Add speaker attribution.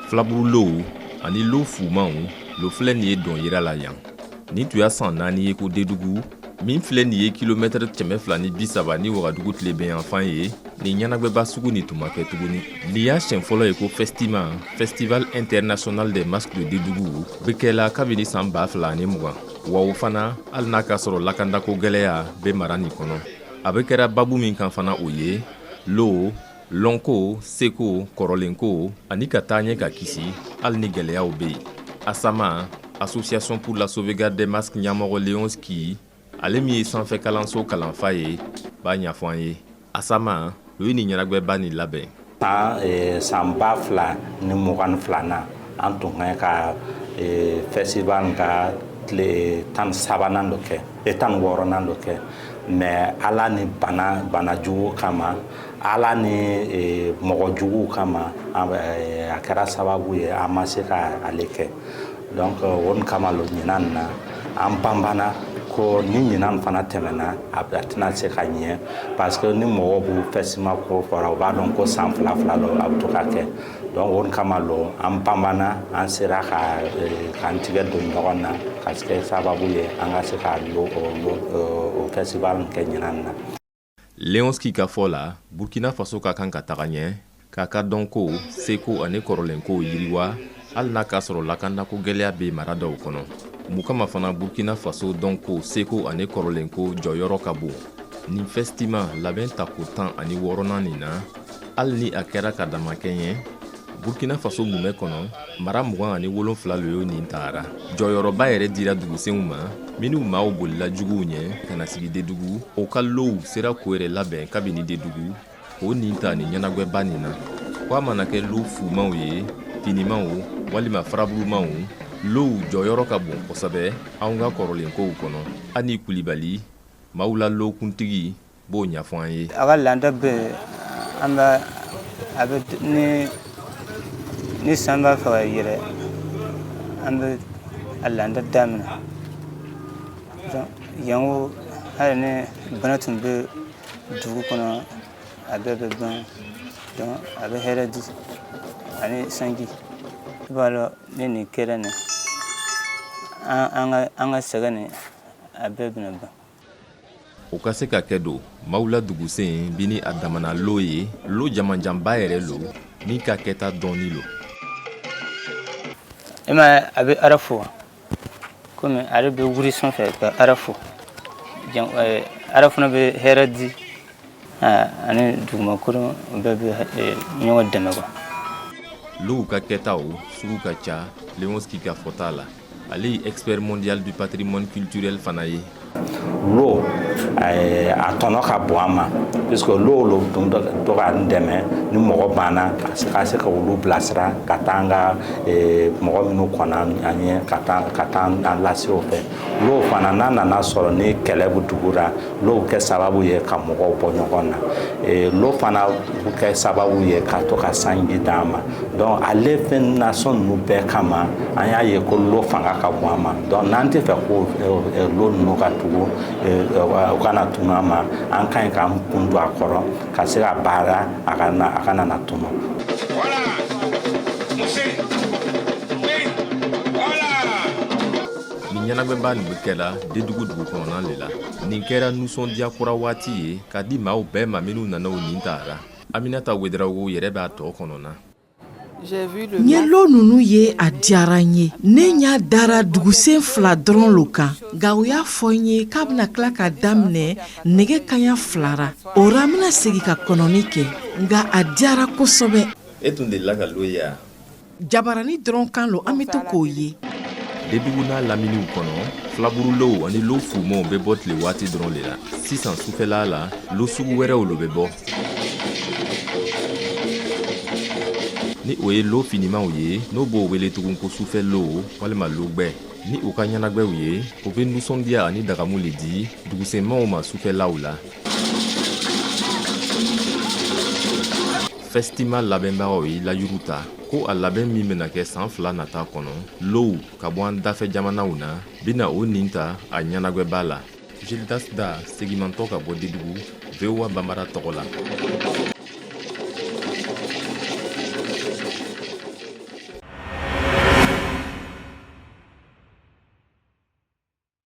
Speaker 1: Filaburulow ani lo fumanw lo filɛ nin ye dɔn yira la yan. Nin tun y'a san 4 ye ko Dedugu min filɛ nin ye kilomɛtɛrɛ 230 ni Wagadugu tilebinyanfan ye, nin ɲɛnagwɛba sugu nin tun ma kɛ tuguni. Nin y'a siɲɛ fɔlɔ ye ko Festima, Festival international des masques de Dedugu, bɛ kɛla kabini san 2020. Wa o fana, hali n'a k'a sɔrɔ lakandako gɛlɛya bɛ mara nin kɔnɔ. A bɛ kɛra babu min kan fana, o ye lo lɔnko, seko, kɔrɔlenko ani ka taa ɲɛ ka kisi hali ni gɛlɛyaw bɛ yen. Asama, Association pour la sauvegarde des masques ɲɛmɔgɔ Léonce Ki, ale min ye sanfɛ kalanso kalanfa ye, b'a ɲɛfɔ an ye. Asama o ye nin ɲɛnagwɛba nin labɛn.
Speaker 2: San 2022nan, an tun kan ka festival ka tile 13nan dɔ kɛ, 16nan dɔ kɛ, mais Ala ni bana jugu kama, Ala ni mɔgɔ juguw kama, a kɛra sababu ye an ma se ka ale kɛ. Donc o kama lo ɲinan na an banbana ko ni ɲinan fana tɛmɛna, a tɛna se ka ɲɛ, parce que ni mɔgɔw b'u festival ko fɔra, u b'a dɔn ko san fila fila lo a bɛ to ka kɛ. Donc o kama lo an banbana, an sera ka k'an tigɛ don ɲɔgɔn na ka kɛ sababu ye an ka se ka o festival kɛ ɲinan na.
Speaker 1: Léonce Ki ka fɔ la, Burkina Faso ka kan ka taga ɲɛ k'a ka dɔnko, seko ani kɔrɔlenkow yiriwa, hali n'a k'a sɔrɔ lakandako gɛlɛya bɛ mara dɔw kɔnɔ. Mun kama fana Burkina Faso dɔnko, seko ani kɔrɔlenko jɔyɔrɔ ka bon nin Festima labɛn tako 16nan nin na, hali ni a kɛra ka damakɛɲɛ Burkina Faso mumɛ kɔnɔ, mara 27 lo y'o nin tagara. Jɔyɔrɔba yɛrɛ dira dugusenw ma minnu maaw bolila juguw ɲɛ ka na sigi Dedugu. O ka low sera k'o yɛrɛ labɛn kabini Dedugu k'o nin ta nin ɲɛnagwɛba nin na. Ko a mana kɛ lo fumanw ye, finimanw walima faraburumanw, low jɔyɔrɔ ka bon kosɛbɛ anw ka kɔrɔlenkow kɔnɔ. Ani Kulibali, maaw la lokuntigi, b'o ɲɛfɔ an ye.
Speaker 3: A ka laada bɛ an bɛ a bɛ ni san b'a fɛ ka yɛlɛ, an bɛ a laada daminɛ. Yan ko hali ni bana tun bɛ dugu kɔnɔ, a bɛɛ bɛ ban. Donc a bɛ hɛrɛ di ani sanji. I b'a dɔn, ni nin kɛra nin, an ka sɛgɛn nin, a bɛɛ bɛna ban.
Speaker 1: O ka se ka kɛ don maaw la dugusen bi ni a damana lo ye, lo jamanjanba yɛrɛ lo min ka kɛta dɔɔni lo.
Speaker 3: E ma ye, a bɛ Ala fo komi ale bɛ wuli sanfɛ ka Ala fo. Ala fana bɛ hɛrɛ di ani dugumakolo bɛɛ bɛ ɲɔgɔn dɛmɛ quoi.
Speaker 1: Low ka kɛtaw sugu ka ca. Léonce Ki ka fɔta la, ale ye expert mondial du patrimoine culturel fana ye.
Speaker 2: Lo, a tɔnɔ ka bon an ma, puisque lo lo dun to k'an dɛmɛ ni mɔgɔ banna ka se ka olu bilasira ka taa an ka mɔgɔ minnu kɔnna an ɲɛ ka taa an lase o fɛ. Lo fana, n'a nana sɔrɔ ni kɛlɛ bɛ dugu la, lo bɛ kɛ sababu ye ka mɔgɔw bɔ ɲɔgɔn na. Lo fana bɛ kɛ sababu ye ka to ka sanji d'an ma. Donc ale fɛn nasɔn ninnu bɛɛ kama, an y'a ye ko lo fanga ka bon an ma. Donc n'an tɛ fɛ ko lo ninnu ka tugu, u kana tunu an ma, an ka ɲi k'an kun don a kɔrɔ ka se ka baara a kana na tunu.
Speaker 4: Voilà. Moussé. Oui. Voilà.
Speaker 1: Nin ɲɛnagwɛba nin bɛ kɛla Dedugu dugu kɔnɔna le la. Nin kɛra nisɔndiya kura waati ye ka di maaw bɛɛ ma minnu nana o nin taara. Aminata Wedarawogo yɛrɛ b'a tɔ kɔnɔna.
Speaker 5: N ye lo ninnu ye, a diyara n ye. Ne ɲa dara dugusen fila dɔrɔn lo kan, nka u y'a fɔ n ye k'a bɛna tila ka daminɛ nɛgɛ kaɲa 2 ra. O ra, n bɛna segin ka kɔnɔni kɛ, nka a diyara kosɛbɛ.
Speaker 1: E tun delila ka lo ye wa?
Speaker 5: Jabarani dɔrɔn kan lo an bɛ to k'o ye.
Speaker 1: Dedugu n'a laminiw kɔnɔ, filaburulow ani lo fumanw bɛ bɔ tile waati dɔrɔn le la. Sisan sufɛla la, lo sugu wɛrɛw lo bɛ bɔ, ni o ye lo finimanw ye, n'o b'o wele tugun ko sufɛ lo walima logbɛ. Ni u ka ɲɛnagwɛw ye, o bɛ nisɔndiya ani dagamu le di dugusenmaw ma sufɛlaw la. Festima labɛnbagaw ye layiru ta ko a labɛn min bɛna kɛ san 2 nata kɔnɔ, low ka bɔ an dafɛ jamanaw na bɛna o nin ta a ɲɛnagwɛba la. Gildas Da segimantɔ ka bɔ Dedugu, VOA Banbara tɔgɔ la.